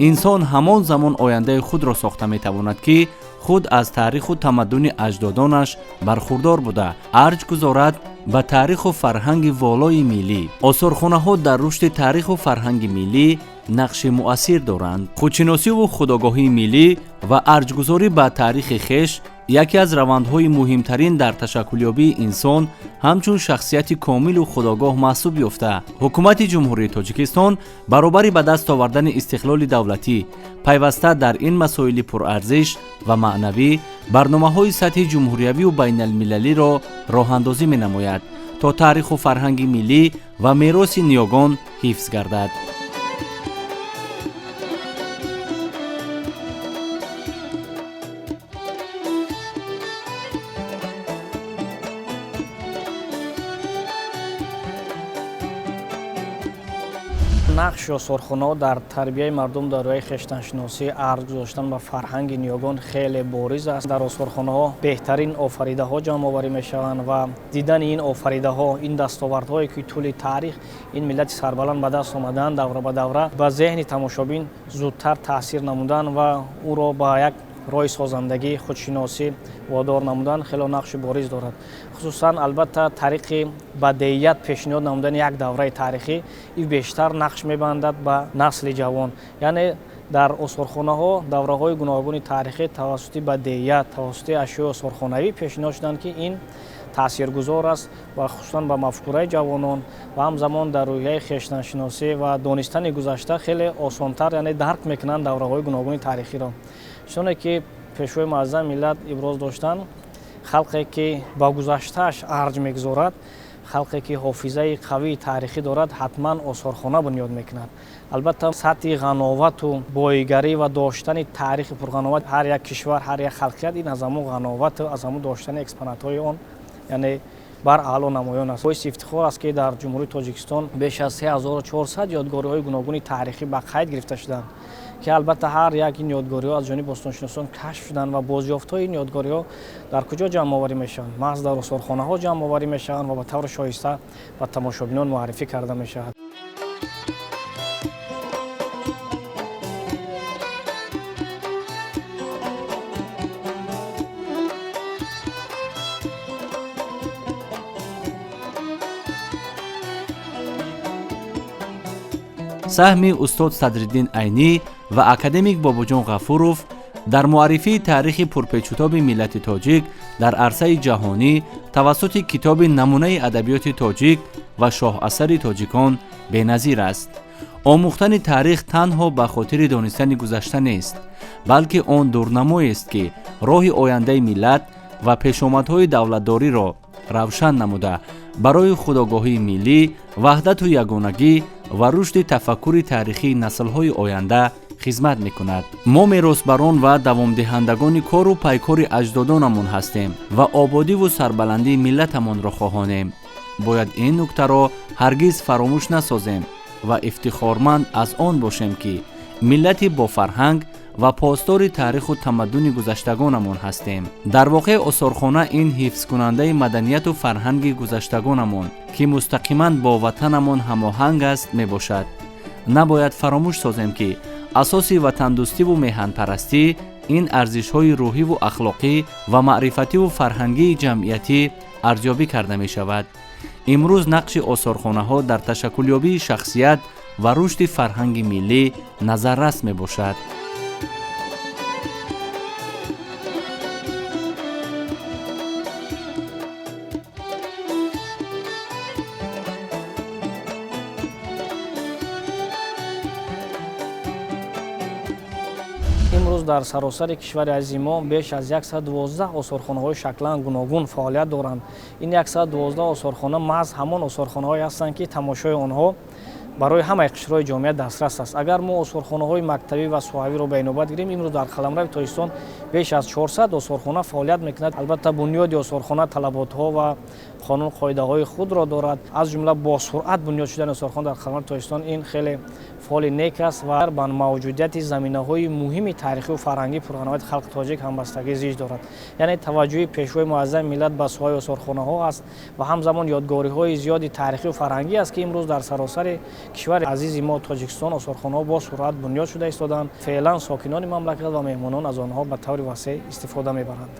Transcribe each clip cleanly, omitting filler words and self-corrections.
Инсон ҳамон замон ояндаи худро сохта метавонад, ки худ аз таъриху тамаддуни аҷдодонаш бархурдор буда, арҷ гузорад ба таъриху фарҳанги волои миллӣ. Осорхонаҳо дар рушди таъриху фарҳанги миллӣ нақши муассир доранд. Худшиносиву худогоҳии миллӣ ва арҷгузорӣ ба таърихи хеш яке аз равандҳои муҳимтарин дар ташаккулёбии инсон ҳамчун шахсияти комилу худогоҳ маҳсуб ёфта, Ҳукумати Ҷумҳурии Тоҷикистон баробари ба даст овардани истиқлоли давлатӣ пайваста дар ин масоили пурарзиш ва маънавӣ барномаҳои сатҳи ҷумҳуриявию байналмилалиро роҳандозӣ менамояд, то таъриху фарҳанги миллӣ ва мероси ниёгон ҳифз гардад. Нақши осорхонаҳо дар тарбияи мардум дар рӯи хештаншиносӣ, арҷ гузоштан ба фарҳанги ниёгон хеле бориз аст. Дар осорхонаҳо беҳтарин офаридаҳо ҷамъоварӣ мешаванд ва дидани ин офаридаҳо, ин дастовардҳое, ки тӯли таърих ин миллати сарбаланд ба даст омадаанд, давра ба давра ба зеҳни тамошобин зудтар таъсир намудан ва ӯро ба як роҳи созандагӣ, худшиносӣ водор намудан хело нақши бориз дорад. Хусусан, албатта, тариқи бадеият пешниҳод намудани як давраи таърихӣ ин бештар нақш мебандад ба насли ҷавон. Яъне дар осорхонаҳо давраҳои гуногуни таърихӣ тавассути бадеият, тавассути ашёи осорхонавӣ пешниҳод шуданд, ки ин таъсиргузор аст ва хусусан ба мафкураи ҷавонон ва ҳамзамон дар рӯҳияи хештаншиносӣ ва донистани гузашта хеле осонтар, яъне дарк мекунанд давраҳои гуногуни таърихиро. Чуноне ки Пешвои муаззами миллат иброз доштанд, халқе ки ба гузаштааш арҷ мегузорад, халқе ки ҳофизаи қавии таърихӣ дорад, ҳатман осорхона бунёд мекунад. Албатта, сатҳи ғановату боигарӣ ва доштани таърихи пурғановат ҳар як кишвар, ҳар як халқият ин аз ҳамон ғановату аз ҳамон доштани экспонатҳои он, яъне бар аъло намоён аст. Боиси ифтихор аст, ки дар Ҷумҳурии Тоҷикистон беш аз 3400 ёдгориҳои гуногуни таърихӣ ба қайд гирифта шуданд, ки албатта ҳар як ин ёдгориҳо аз ҷониби бостоншиносон кашф шуданд ва бозёфтҳои ин ёдгориҳо дар куҷо ҷамъоварӣ мешаванд? Маҳз дар осорхонаҳо ҷамъоварӣ мешаванд ва ба таври шоиста ба тамошобинон муаррифӣ карда мешавад. Саҳми устод Садриддин Айнӣ ва академик Бобоҷон Ғафуров дар муаррифии таърихи пурпечутоби миллати тоҷик дар арсаи ҷаҳонӣ тавассути китоби намунаи адабиёти тоҷик ва шоҳасари тоҷикон беназир аст. Омӯхтани таърих танҳо ба хотири донистани гузашта нест, балки он дурнамоест, ки роҳи ояндаи миллат ва пешомадҳои давлатдориро равшан намуда, барои худогоҳии миллӣ, ваҳдату ягонагӣ ва рушди тафаккури таърихии наслҳои оянда хизмат мекунад. Мо меросбарон ва давомдиҳандагони кору пайкори аҷдодонамон ҳастем ва ободиву сарбаландии миллатамонро хоҳонем. Бояд ин нуктаро ҳаргиз фаромӯш насозем ва ифтихорманд аз он бошем, ки миллати бофарҳанг ва посдори таъриху тамаддуни гузаштагонамон ҳастем. Дар воқеъ, осорхона ин ҳифзкунандаи маданияту фарҳанги гузаштагонамон, ки мустақиман бо ватанамон ҳамоҳанг аст, мебошад. Набояд фаромӯш созем, ки асоси ватандӯстиву меҳанпарастӣ ин арзишҳои рӯҳиву ахлоқӣ ва маърифативу фарҳангии ҷамъиятӣ арзёбӣ карда мешавад. Имрӯз нақши осорхонаҳо дар ташаккулёбии шахсият ва рушди фарҳанги миллӣ назаррас мебошад. Имрӯз дар саросари кишвари азизи мо беш аз 112 осорхонаҳои шаклан гуногун фаъолият доранд. Ин 112 осорхона маҳз ҳамон осорхонаҳое ҳастанд, ки тамошои онҳо барои ҳамаи қишрҳои ҷомеа дастрас аст. Агар мо осорхонаҳои мактабӣ ва соҳавиро ба инобат гирем, имрӯз дар қаламрави Тоҷикистон беш аз 400 осорхона фаъолият мекунад. Албатта, бунёди осорхона талаботҳо ва Қонун қоидаҳои худро дорад. Аз ҷумла бо суръат бунёд шудани осорхона дар қаламрави Тоҷикистон ин хеле фоли нек аст ва ба мавҷудияти заминаҳои муҳими таърихию фарҳангии пурғановати халқи тоҷик ҳамбастагӣ зич дорад. Яъне таваҷҷӯҳи Пешвои муаззами миллат ба соҳаи осорхонаҳо аст ва ҳамзамон ёдгориҳои зиёди таърихию фарҳангӣ аст, ки имрӯз дар саросари кишвари азизи мо Тоҷикистон осорхонаҳо бо суръат бунёд шуда истодаанд. Феълан сокинони мамлакат ва меҳмонон аз онҳо ба таври васеъ истифода мебаранд.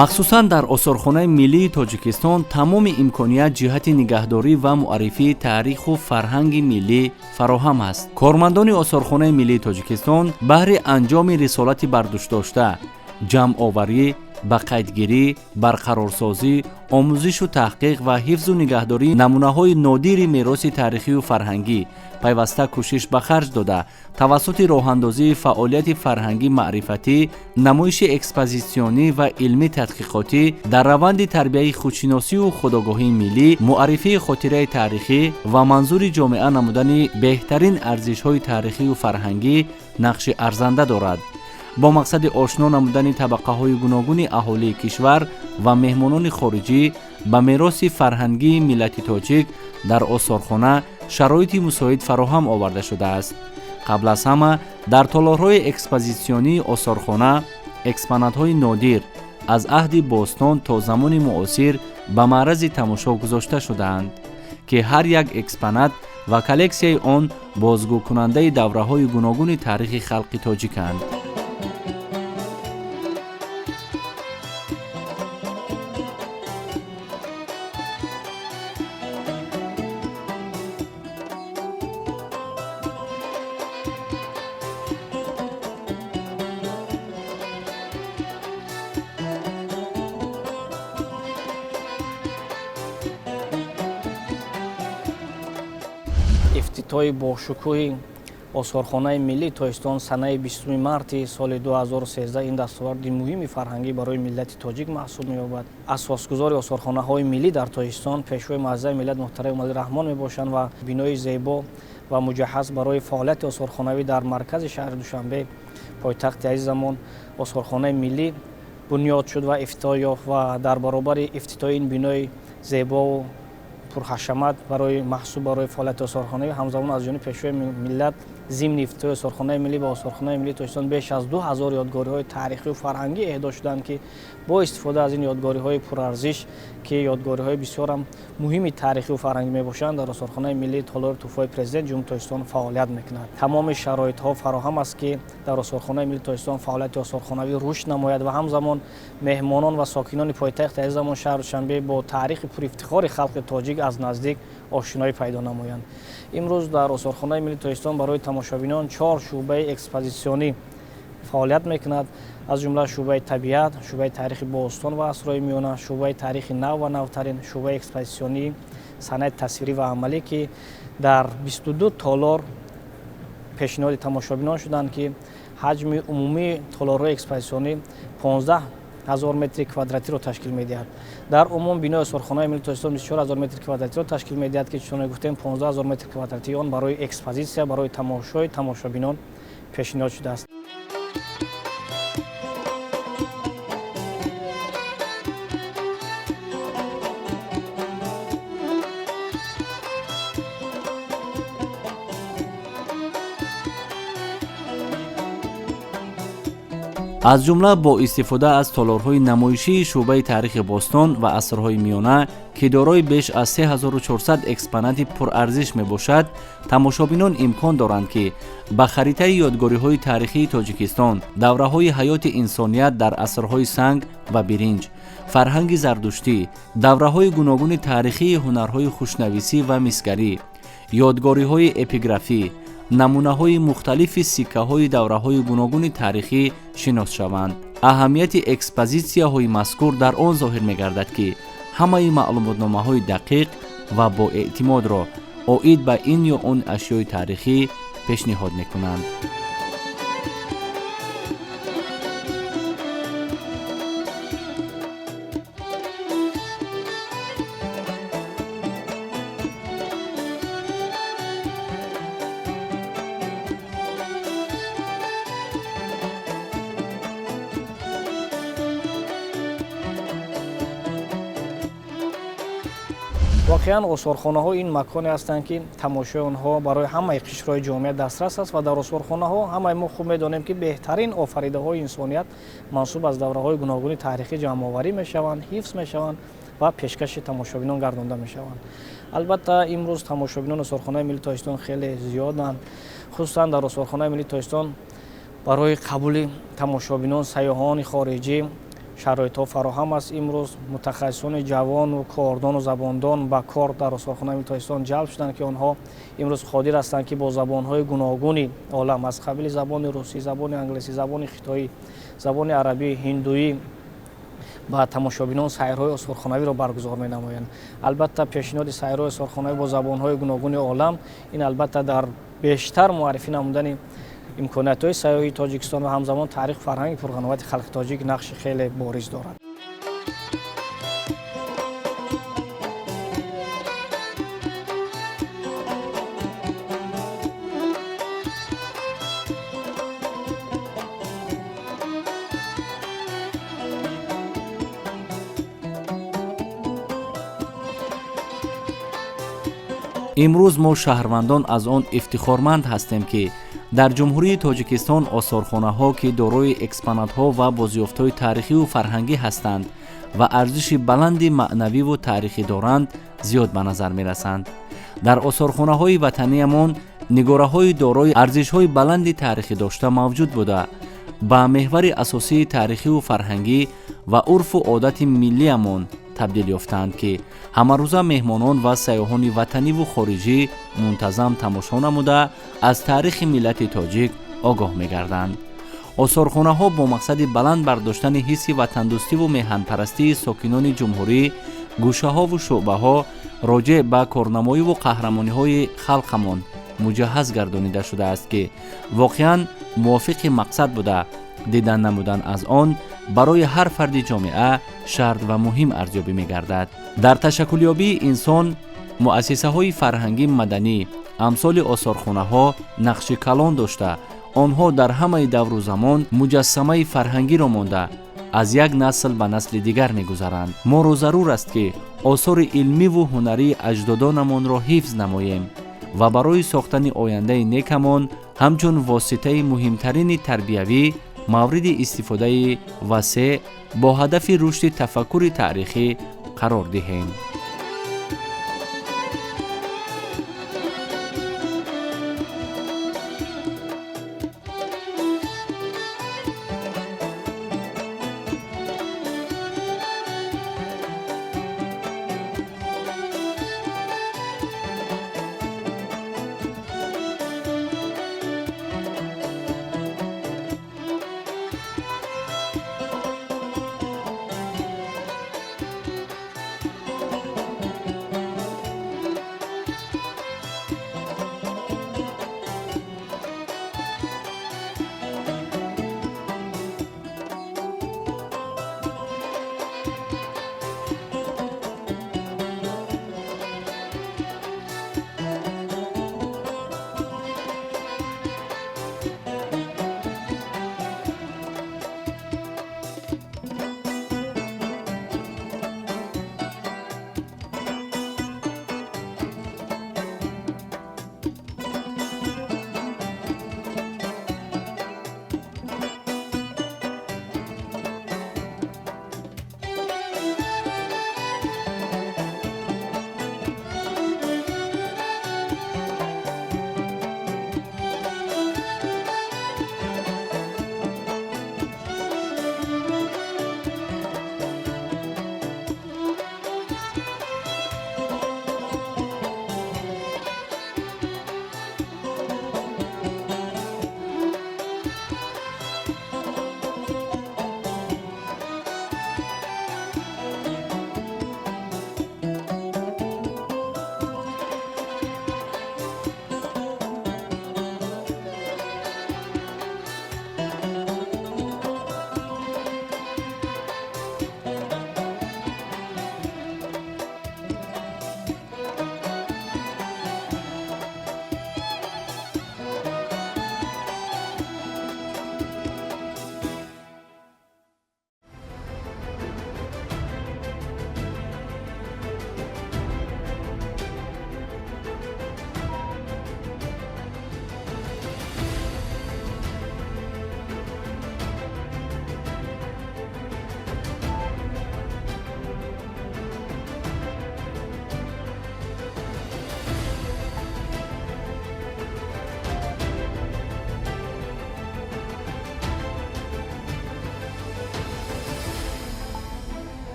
Махсусан дар Осорхонаи миллии Тоҷикистон тамоми имконият ҷиҳати нигаҳдорӣ ва муаррифии таъриху фарҳанги миллӣ фароҳам аст. Кормандони Осорхонаи миллии Тоҷикистон баҳри анҷоми рисолати бардӯшдошта, ҷамъоварӣ, ба қайдгирӣ, барқарорсозӣ, омӯзишу таҳқиқ ва ҳифзу нигаҳдории намунаҳои нодири мероси таърихию фарҳангӣ пайваста кӯшиш ба харҷ дода, тавассути роҳандозии фаъолияти фарҳангӣ маърифатӣ, намоиши экспозитсионӣ ва илмӣ тадқиқотӣ дар раванди тарбияи худшиносию худогоҳии миллӣ, муаррифии хотираи таърихӣ ва манзури ҷомеа намудани беҳтарин арзишҳои таърихию фарҳангӣ нақши арзанда дорад. Бо мақсади ошно намудани табақаҳои гуногуни аҳолии кишвар ва меҳмонони хориҷӣ ба мероси фарҳангии миллати тоҷик дар осорхона шароити мусоид фароҳам оварда шудааст. Қабл аз ҳама дар толорҳои экспозитсионии осорхона экспонатҳои нодир аз аҳди бостон то замони муосир ба маърази тамошо гузошта шудаанд, ки ҳар як экспонат ва коллексияи он бозгӯкунандаи давраҳои гуногуни таърихи халқи тоҷиканд. Ифтитоҳи бошукӯҳи Осорхонаи миллии Тоҷикистон санаи 20 марти соли 2013 ин дастоварди муҳими фарҳангӣ барои миллати тоҷик маҳсуб меёбад. Асосгузори осорхонаҳои миллӣ дар Тоҷикистон Пешвои муаззами миллат муҳтарам Эмомалӣ Раҳмон мебошанд ва бинои зебо ва муҷаҳҳаз барои фаъолияти осорхонавӣ дар маркази шаҳри Душанбе, пойтахти азизамон, Осорхонаи миллӣ бунёд шуд ва ифтитоҳ ёфт. Ва дар баробари ифтитоҳи ин бинои зебову пурҳашамат барои маҳсуб барои фаъолияти осорхонавӣ, ҳамзамон аз ҷониби Пешвои миллат зимни ифтитоҳи Осорхонаи миллӣ ба Осорхонаи миллии Тоҷикистон беш аз 2000 ёдгориҳои таърихию фарҳангӣ эҳдо шуданд, ки бо истифода аз ин ёдгориҳои пурарзиш, ки ёдгориҳои бисёрам муҳими таърихию фарҳангӣ мебошанд, дар Осорхонаи миллии толори тӯҳфаҳои Президент Ҷумҳурии Тоҷикистон фаъолият мекунад. Тамоми шароитҳо фароҳам аст, ки дар Осорхонаи миллии Тоҷикистон фаъолияти осорхонавӣ рушд намояд ва ҳамзамон меҳмонон ва сокинони пойтахти азизамон шаҳри Душанбе бо таърихи пурифтихори халқи тоҷик аз наздик ошиноӣ пайдо намоянд. Имрӯз дар Осорхонаи миллии Тоҷикистон барои тамошобинон чор шӯъбаи экспозитсионӣ фаъолият мекунад, аз ҷумла шӯъбаи табиат, шӯъбаи таърихи бостон ва асрҳои миёна, шӯъбаи таърихи нав ва навтарин, шӯъбаи экспозитсионии санъати тасвирӣ ва амалӣ, ки дар 22 толор пешниҳоди тамошобинон шуданд, ки ҳаҷми умумии толорҳои экспозитсионӣ 15 000 метри квадратиро ташкил медиҳад. Дар умум бинои Осорхонаи миллии Тоҷикистон 24 000 метри квадратиро ташкил медиҳад, ки чуноне гуфтем, 15 000 метри квадратии он барои экспозитсия, барои тамошои тамошобинон пешниҳод шудааст. Аз ҷумла бо истифода аз толорҳои намоишии шӯъбаи таърихи бостон ва асрҳои миёна, ки дорои беш аз 3400 экспонати пурарзиш мебошад, тамошобинон имкон доранд, ки ба харитаи ёдгориҳои таърихии Тоҷикистон, давраҳои ҳаёти инсоният дар асрҳои санг ва биринҷ, фарҳанги зардуштӣ, давраҳои гуногуни таърихии ҳунарҳои хушнависӣ ва мисгарӣ, ёдгориҳои эпиграфӣ, намунаҳои мухталифи сиккаҳои давраҳои гуногуни таърихӣ шинос шаванд. Аҳамияти экспозитсияҳои мазкур дар он зоҳир мегардад, ки ҳамаи маълумотномаҳои дақиқ ва боэътимодро оид ба ин ё он ашёи таърихӣ пешниҳод мекунанд. Воқеан, осорхонаҳо ин маконе ҳастанд, ки тамошои онҳо барои ҳамаи қишрҳои ҷомеа дастрас аст ва дар осорхонаҳо ҳамаи мо хуб медонем, ки беҳтарин офаридаҳои инсоният мансуб аз давраҳои гуногуни таърихӣ ҷамъоварӣ мешаванд, ҳифз мешаванд ва пешкаши тамошобинон гардонда мешаванд. Албатта, имрӯз тамошобинони осорхонаи миллии Тоҷикистон хеле зиёданд. Хусусан дар осорхонаи миллии Тоҷикистон барои қабули тамошобинон, сайёҳони хориҷӣ шароитҳо фароҳам аст. Имрӯз мутахассисони ҷавону кордону забондон ба кор дар осорхонаи миллии Тоҷикистон ҷалб шуданд, ки онҳо имрӯз қодир ҳастанд, ки бо забонҳои гуногуни олам, аз қабили забони русӣ, забони англисӣ, забони хитоӣ, забони арабӣ, ҳиндуӣ ба тамошобинон сайрҳои осорхонавиро баргузор менамоянд. Албатта, пешниҳоди сайрҳои осорхонавӣ бо забонҳои гуногуни олам ин, албатта, дар бештар муаррифӣ намудани имкониятҳои сайёҳии Тоҷикистон ва ҳамзамон таъриху фарҳанги пурғановати халқи тоҷик нақши хеле бориз дорад. Имрӯз мо шаҳрвандон аз он ифтихорманд ҳастем, ки дар Ҷумҳурии Тоҷикистон осорхонаҳо, ки дорои экспонатҳо ва бозёфтҳои таърихиву фарҳангӣ ҳастанд ва арзиши баланди маънавиву таърихӣ доранд, зиёд ба назар мерасанд. Дар осорхонаҳои ватаниямон нигораҳои дорои арзишҳои баланди таърихӣ дошта мавҷуд буда, ба меҳвари асосии таърихиву фарҳангӣ ва урфу одати миллиямон табдил ёфтаанд, ки ҳамарӯза меҳмонон ва сайёҳони ватаниву хориҷӣ мунтазам тамошо намуда, аз таърихи миллати тоҷик огоҳ мегарданд. Осорхонаҳо бо мақсади баланд бардоштани ҳисси ватандӯстиву меҳанпарастии сокинони ҷумҳурӣ гӯшаҳову шӯъбаҳо роҷеъ ба корнамоиву қаҳрамониҳои халқамон муҷаҳҳаз гардонида шудааст, ки воқеан мувофиқи мақсад буда, дидан намудан аз он барои ҳар фарди ҷомеа шарт ва муҳим арзёбӣ мегардад. Дар ташаккулёбии инсон муассисаҳои фарҳангӣ маданӣ амсоли осорхонаҳо нақши калон дошта, онҳо дар ҳамаи давру замон муҷассамаи фарҳангиро монда, аз як насл ба насли дигар мегузаранд. Моро зарур аст, ки осори илмиву ҳунарии аҷдодонамонро ҳифз намоем ва барои сохтани ояндаи некамон ҳамчун воситаи муҳимтарини тарбиявӣ мавриди истифодаи васеъ бо ҳадафи рушди тафаккури таърихӣ қарор диҳем.